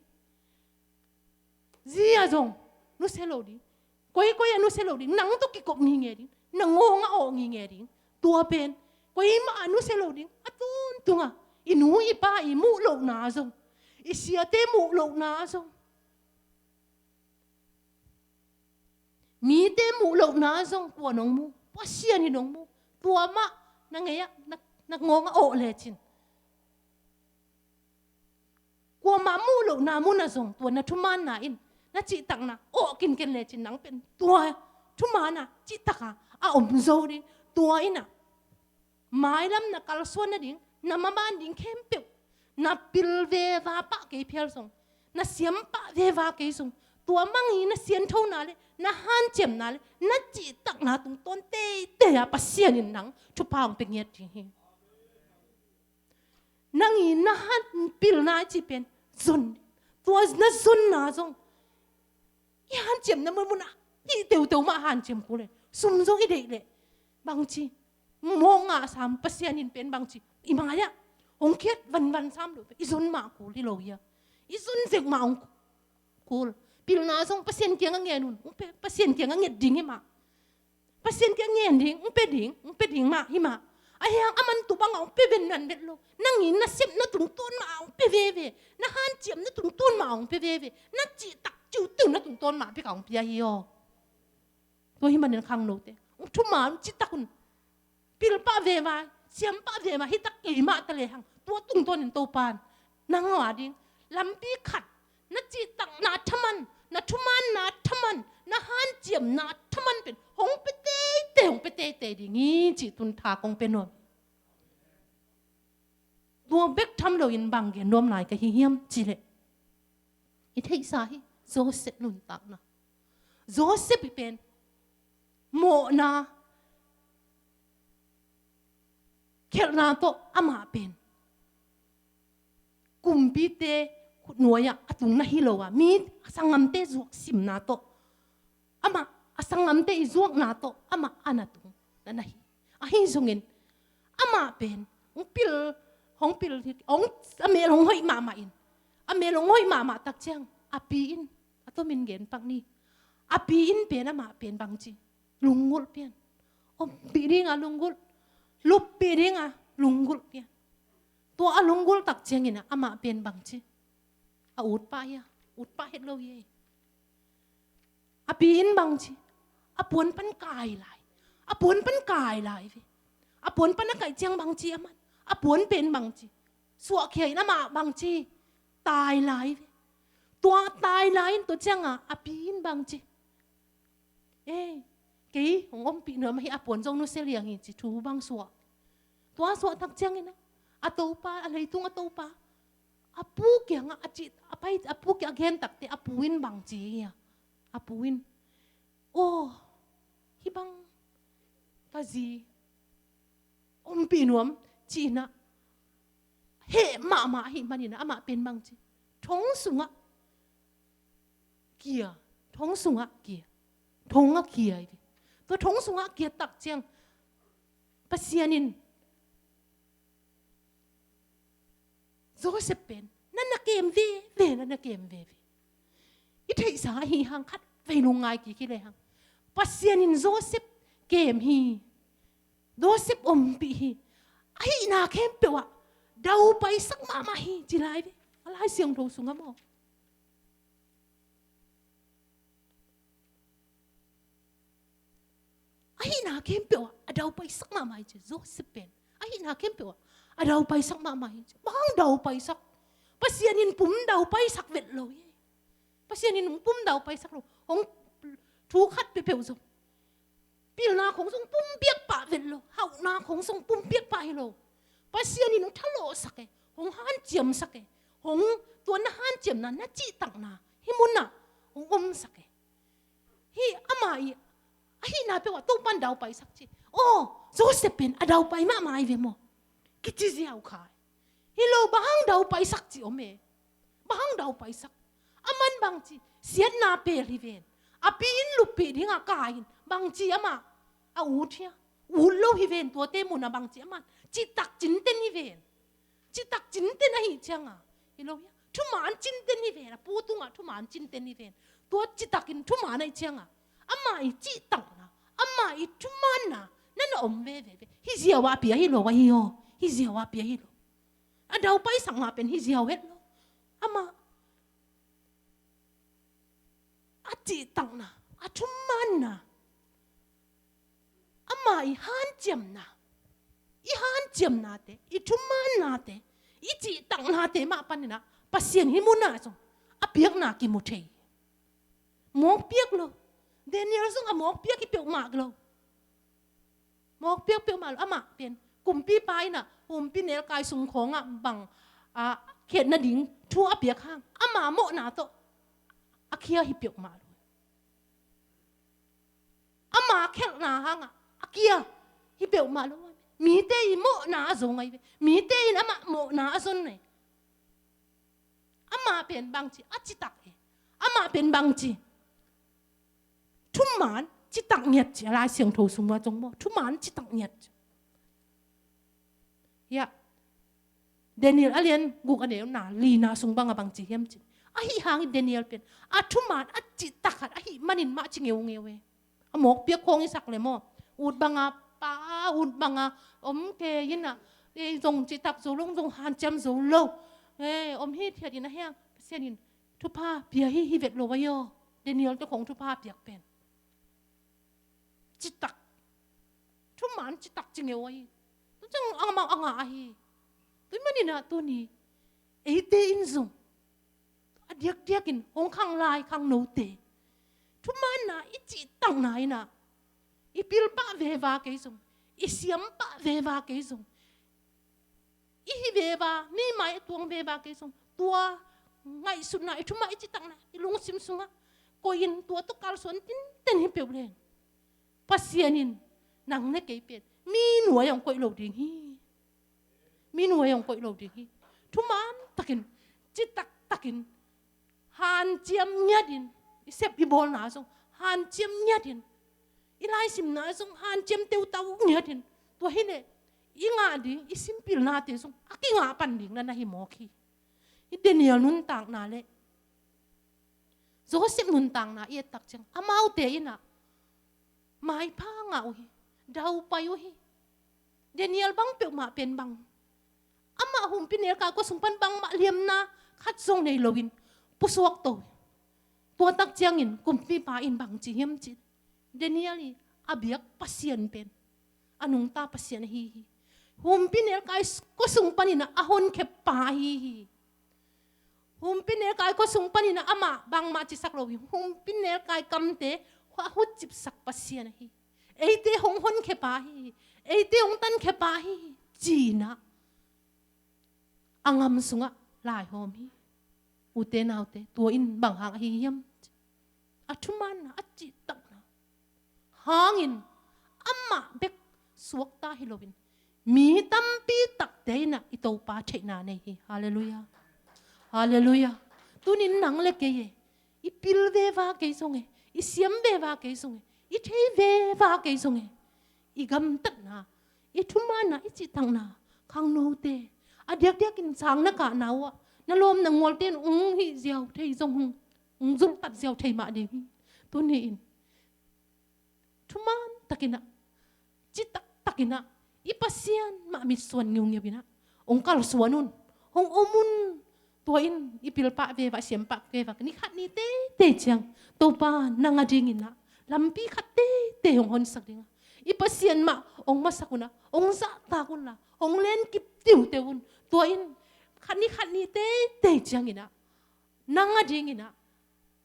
Zi ah zong nusia lo ding. Koikoi ah nusia lo ding. Nang tawh kikop ngingei ding. Na ngawng ah awh ngingei ding. Tua pen koimah ah nusia lo ding. A tuntung ah i nu i pa i muh lohna zong, i siate muh lohna zong, mite muh lohna zong, kua nong mu? Pasian in nong mu. Tua mah na ngei ah, na, na ngawng ah awh lecin, kuamah muh lohna mun ah zong tua na thumaanna in, na cihtakna awh kinken lecin, nang pen tua thumaanna cihtak a a om zo ding. Tua in ah mailam na kalsuan nading, na maban ding khempeuh, na pil veva pah kei phial zong, na siam pah veva kei zong, tua mangngilh na sianthona le na hanciamna le na cihtakna tungtawn teitei ah Pasian in nang thupha hong pia ngiat ding hi. Nang i na hanpilna i cih pen zon. Tua na zonna zong i hanciamna munmun ah hih teuteu mah hanciam kul e. Sum zong i deih leh bangci, mawh ngah sam, Pasian in pen bangci, i mai ah hong khiat vanvan sam lo, i zon mah kul hi lo hia? I zon zek mah hong kul. Pilna zong Pasian kiangah ngen un, hong pia, Pasian kiangah nget ding hi mah. Pasian kiangah ngen ding, hong pia ding, hong pia ding mah hi mah. Ahih hang aman tu bangah hong pia ven nan vet lo. Nang i na sepna tungtawn mah hong pia veve. Na hanciamna tungtawn mah hong pia veve. Na cihtak ciutinna tungtawn mah bek ah hong pia hi aw. Tua hih manin khangnote, hong thuman, hong cihtak un. Pil pah veva, siam pah veva hi tak kei mah ta lehang, tua tungtawnin Topan nang a ding lampi khat, na cihtakna thaman, na thumanna thaman, na hanciamna thaman pen hong pia teitei, hong pia teitei ding hi cih tun tha kong pia nuam. Tua bek tham loin bang gen nuam lai ka hi hiam cih leh, i theihsa hi, Joseph nuntakna. Joseph i pen mawhna khelhna tawh amah pen kumpite khutnuai-ah a tung na hi lo a, mi a sanggamte zuak simna tawh amah, a sanggamte i zuakna tawh amah a na tung na na hi. Ahi zongin amah pen hong pil, hong pil, hong, a mel hong hoih mahmah in, a mel hong hoih mahmah tak ciang a pi in, a tomin gen pak ni, a pi in pen amah pen bangci, lunggulh pian. Ompih dinga lunggulh, luppih dinga lunggulh pian. Tua a lunggulh tak ciangin ah amah pen bangci, a ut pah hia? Ut pah het lo hia? A pi in bangci, a puan pan kai lai, a puan pan kai lai ve. A puan pan a kaih ciang bangci aman, a puan pen bangci, suahkhia in amah bangci, tai lai ve. Tua tai lai in tua cianga a pi in bangci, ei, kei hong ompih nuam ahi, a puan zong nusia liang hi ci thu bang suah. Tua suah tak ciangin ah a topa, a leitung a topa, a pu kiangah a cih, a pai, a pu kiang a gen takte a pu in bangci hia? A pu in, aw, hih bang ka zi ompih nuam ci-in ah heh mahmah ahih manin ah amah pen bangci, thong sungah kia, thong sungah kia, thong a kia hi ve. Tua thong sungah kia tak ciang Pasian in Joseph pen na na kem veve, na na kem veve. I theihsa ahi hang khat vei lungngai kik hi lehang, Pasian in Joseph kem hi, Joseph ompih hi. Ahihna khempeuh ah daupaisak mahmah hi ci lai ve. A Lai Siangtho sungah maw, ahihna khempeuh ah a daupaisak mahmah hi ci. Joseph pen ahihna khempeuh ah a daupaisak mahmah hi ci. Bang hang daupaisak? Pasian in pum daupaisak vet lo hi. Pasian in pum daupaisak lo. Hong thu khat peuhpeuh zong, pilna khong zong pumpiak pah vet lo, hauhna khong zong pumpiak pah hi lo. Pasian in hong thalawhsak e, hong hanciamsak e, hong, tua na hanciamna, na cihtakna hih munah hong omsak e. Hih amah i ahihna peuh ah Topan daupaisak ci. Aw, Joseph pen a daupai mahmah hi ve maw, kici ziau kha hi. Hi lo, bang hang daupaisak ci om e? Bang hang daupaisak? Aman bangci, siatna pel hi ven. A pi in luppih dinga kai in, bangci amah a ut hia? Ut lo hi ven, tuate mun a bang ci a man. Citak cinten hi ven. Citak cinten ahi cianga. Hi lo hia. Thuman cinten hi ven. A pu tungah thuman cinten hi ven. Tua citakin thuman ahi cianga. Ama i citakna. Ama i thumanna. Nana om veve ve. Hi ziau a pia hi lo ahi aw. Hi ziau a pia hi lo. A daupai sak mah pen hi ziau het lo. Ama a cihtakna, a thumanna, ama i hanciamna, i hanciamnate, i thumannate, i cihtaknate mah paninah Pasian hih munah zong a piakna kimu thei. Mawk piak lo. Daniel zong a mawk piak hi peuhmah lo. Mawk piak peuhmah lo. Amah pen kumpipa inah humpinelkai sung khawngah bang a khiat nading thu a piak hang ama mawhna tawh a khia hi peuhmah lo. Ama khelhna hangah a kia hi peuhmah lo. Mite i mawhna a zo ngai ve. Mite in amah mawhna a zon ngai. Amah pen bangci a citak e. Amah pen bangci thuman citak ngiat ci a Lai Siangtho sung ah zong maw. Thuman citak ngiat ci. Hiah Daniel a lian guk a neu na lina sung bang a bangci hiam ci. Ahi hangin Daniel pen a thuman a citak khat ahi manin mah ci ngeungeu e. A mawk piak khawng i sak le maw. Ut banga pa, ut banga om kei inah ei zong citak zo lo, zong hanciam zo lo. Ei om hithiat in a hiang Pasian in thupha pia hi hi vet lo a yaw. Daniel te khawng thupha piak pen citak. Thuman citak ci ngeu ahi. Tu ciang amau a ngah ahi. Tui maninah tuni eite in zong a diakdiakin hong khang lai khang note thumanna i cihtakna inah i pilpah veva kei zong, i siampah veva kei zong, i hi veva, mi mai a tuang veva kei zong, tua ngaihsutna i thumah i cihtakna i lungsim sungah koih in tua tawh kalsuan tinten hi peuh leng Pasian in nang le kei pen mi nuai hong koih lo ding hi. Mi nuai hong koih lo ding hi. Thuman takin, citak takin, hanciam ngiatin, i sep i bawlna zong hanciam ngiatin, i laisimna zong hanciam teutau ngiatin, tua hi leh i ngah ding, i simpilnate zong a kingah pan ding na na hi mawk hi. I Daniel nuntakna le Joseph nuntakna i et tak ciang amaute inah maipha ngah uh hi, daupai uh hi. Daniel bang peuhmah pen bang, amah humpinelkai kua sung pan bangmah liamna khat zong nei loin pusuak to. Tua tak ciangin kumpipa in bang ci hiam ci, Daniel i a biak Pasian pen a nungta Pasian ahi hi. Humpinelkai kua sung paninah a honkhep pa ahi hi. Humpinelkai kua sung paninah amah bangmah cisak lo hi. Humpinelkai kamte a hutcipsak Pasian ahi hi. Eite hong honkhia pa hi hi. Eite hong tankhia pa hi hi. Cinah a ngam sungah laihawm hi. Ute naute, tua in bang hang ahi hiam? A thumanna, a cihtakna hangin amah bek suakta hi loin mi tampi takte inah i Topa theihna nei hi. Halleluiah. Halleluiah. Tunin nang le kei e, i pil veva kei zong e, i siam veva kei zong e, i thei veva kei zong e, i gamtatna, i thumanna, i cihtakna khangnote a diakdiakin sang na kahna uh ah na lawm na ngualte in ung hih ziau thei zong hung, ung zulhtat ziau thei mah ding hi. Tuni in thuman takinah, citak takinah i Pasian mah mitsuan ngiungiu inah hong kalsuan un, hong om un. Tua in i pilpah veva, i siampah veva, ni khat ni teitei ciang Topa nang a dinginah lampi khat teitei hong honsak dinga, i Pasian mah hong masak unah, hong zahtak unla, hong lenkip tiuteu un. Tua in khat ni khat ni teitei cianginah nang a dinginah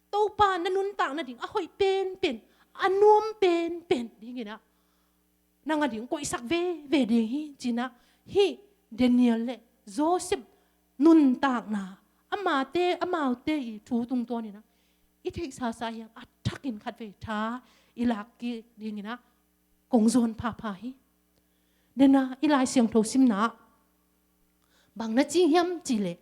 Topa na nuntak nading a hoih penpen, a nuam penpen dinginah nang a ding koihsak veve ding hi. Cinah hih Daniel le Joseph nuntakna, amate, amaute i thu tungtawninah i theihsasa hiam a thakin khatvei tha i lak kik dinginah kong zuan phapha hi. Dena i Lai Siangtho simna ah bang na ci hiam cihleh,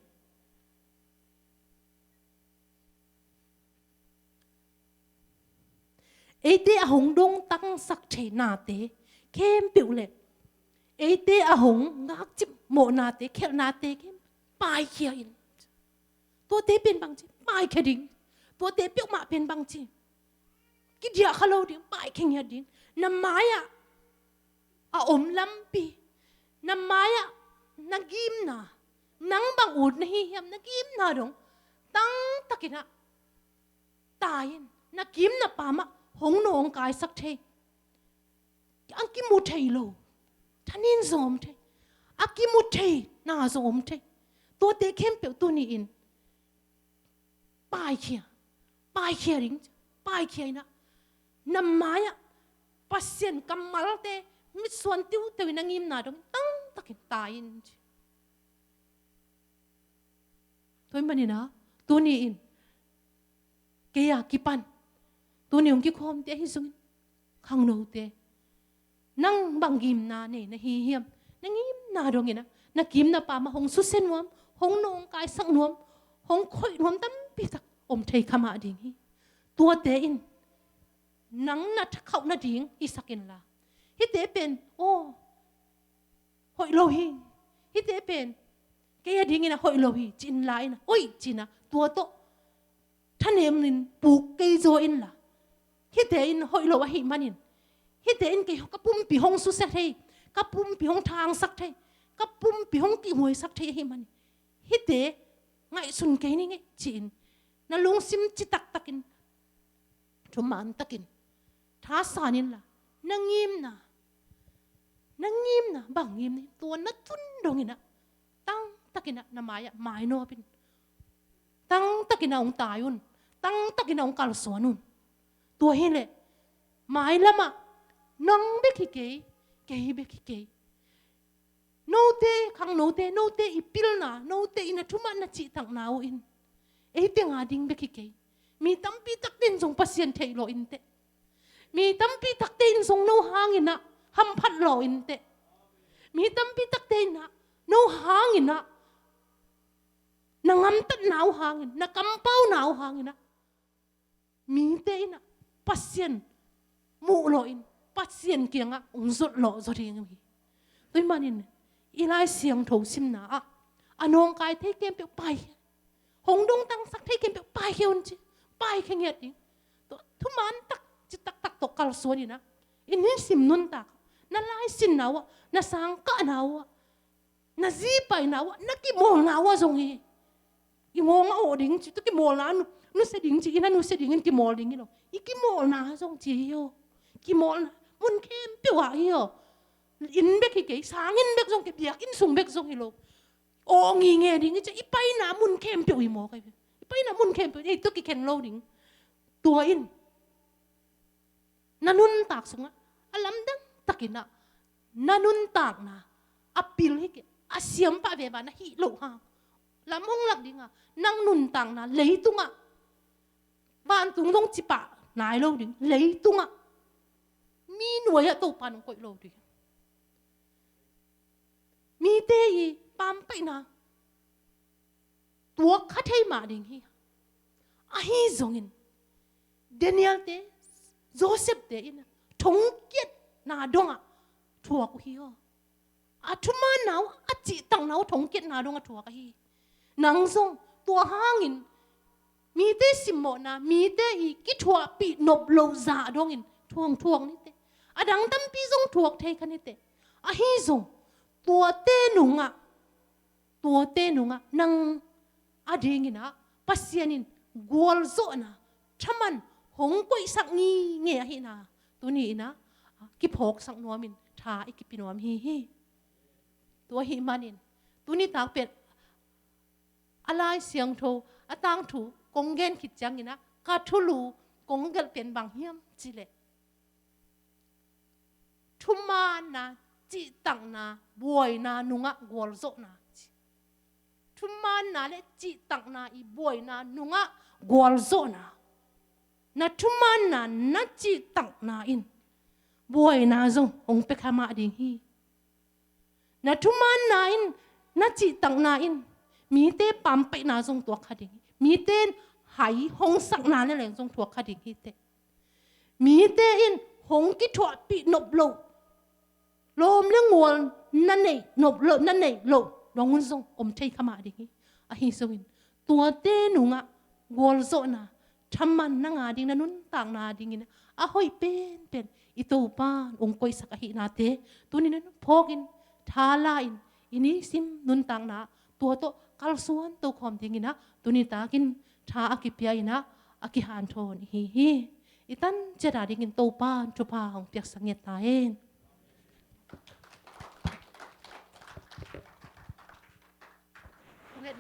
eite a hong dongtangsak theihnate khempeuh le eite a hong ngakcip mawhnate, khelhnate khempeuh paikhia in. Tuate pen bangci paikhia ding, tuate peuhmah pen bangci kidiah kha lo ding, paikhia ngiat ding. Na mai-ah a om lampi, na mai-ah na gimna, nang bang ut na hi hiam, na gimna dong tangtakin ah tai in, na gimna pamah hong nawngkaisak thei. A kimu thei lo thanin zong om thei, a kimu thei na zong om thei. Tuate khempeuh tuni-in paikhia, paikhia ding, paikhia in ah na mai-ah Pasian kammalte mitsuan tiuteu in na ngimna dong tangtakin tai in ci. Tua ahih manin ah tuni-in kei a kipan tuni hong kikhawmte ahi zongin khangnote, nang bang gimna nei na hi hiam? Na gimna dongin ah na gimna pamah hong susia nuam, hong nawngkaisak nuam, hong khoih nuam tampi tak om thei kha mah ding hi. Tuate in nang na thakhauh nading hisak inla, hihte pen aw hoih lo hi, hihte pen kei a dingin ah hoih lo hi ci inla in ah, hoih ci in ah tua tawh thanemin puk kei zaw inla, hihte in hoih lo ahih manin, hihte in kei ka pumpi hong susia thei, ka pumpi hong thangsak thei, ka pumpi hong kihhuaisak thei ahih manin, hihte ngaihsun kei ning ei ci-in na lungsim citaktakin, thumantakin thasan inla, na ngimna, na ngimna bang ngimna hi, tua na tun dongin ah tangtakin ah na mai-ah mainawp in. Tangtakin ah hong tai un, tangtakin ah hong kalsuan un. Tua hileh mailamah nang bek hi kei, kei bek hi kei. Note, khangnote, note i pilna, note i na thuman na cihtakna uh in ei teng a ding bek hi kei. Mi tampi takte in zong Pasian theih lawh in teh. Mi tampi takte in zong no hangin ah hamphat lawh in teh. Mi tampi takte in ah no hangin ah na ngamtatna uh hangin, na kampauna uh hangin ah mite in ah Pasian muh lawh in, Pasian kiangah hong zot lawh zaw ding uh hi. Tua ahih manin i Lai Siangtho simna ah a nawngkai thei khempeuh paikhia, hong dongtangsak thei khempeuh paikhia un ci, paikhia ngiat ding. Tua thuman tak, citaktak tawh kalsuan in ah i nisim nuntak, na laisinna uh ah, na sangkahna uh ah, na zipaina uh ah, na kimawlna uh ah zong hi. I ngawng a awh ding ci, tua kimawlna nu, nusia ding ci, i na nusia dingin kimawl ding hi lo. I kimawlna zong ci hi aw. Kimawlna mun khempeuh ah hi aw. Inn bek hi kei, sang inn bek zong kei, biakinn sung bek zong hi lo. Aw nginge ding hi ci, i paina mun khempeuh hi maw kei. I paina mun khempeuh hi, tua kikhen lo ding. Tua in na nuntak sungah a lamdang takin ah na nuntakna a pil hi kei, a siampah ve mah na hih loh hang lam hong lak ding a, nang nuntakna leitungah vantung zong cipah nai lo ding, leitungah mi nuai-ah Topa nong koih lo ding. Mite i pampaihna tuak kha thei mah ding hi. Ahi zongin Daniel-te, Joseph-te in thongkiatna dongah thuak uh hi aw. A thumanna uh, a cihtakna uh thongkiatna dongah thuak ahi hi. Nang zong tua hangin mite simmawhna, mite i kithuahpih nop loh zah dongin thuang thuak ni teh. A dang tampi zong thuak thei kha ni teh. Ahi zong tuate nungah, tuate nungah nang a dingin ah Pasian in gualzawhna thaman hong koihsak ngingei ahihna tuni in ah kiphawksak nuamin tha i kipia nuam hi hi. Tua ahih manin tuni tak pen a Lai Siangtho a tangthu kong gen khit ciangin ah ka thulu kong gelh pen bang hiam cih leh, thumaanna, cihtakna, buaina nungah gualzawhna ci. Thumaanna le cihtakna i buaina nungah gualzawhna. Na thumaanna, na cihtakna in buaina zong hong pia kha mah ding hi. Na thumaanna in, na cihtakna in mite pampaihna zong tuak kha ding hi. Mite in hai hong sakna le leng zong tuak kha ding hi teh. Mite in hong kithuahpih nop loh lawm le ngual na neih nop loh, na neih loh dong un zong om thei kha mah ding hi. Ahi zongin tuate nungah gualzawhna, thaman na ngah ding, na nuntakna dingin a hoih penpen i Topan ong koihsak ahihnate tuni-in phawkin, thala-in, i nisim nuntakna tua tawh kalsuan tokhawm dingin ah tuni takin tha a kipia-in ah a kihanthawn i hi hi. I tan ciat a dingin Topan thupha hong piaksak ngiat ta hen.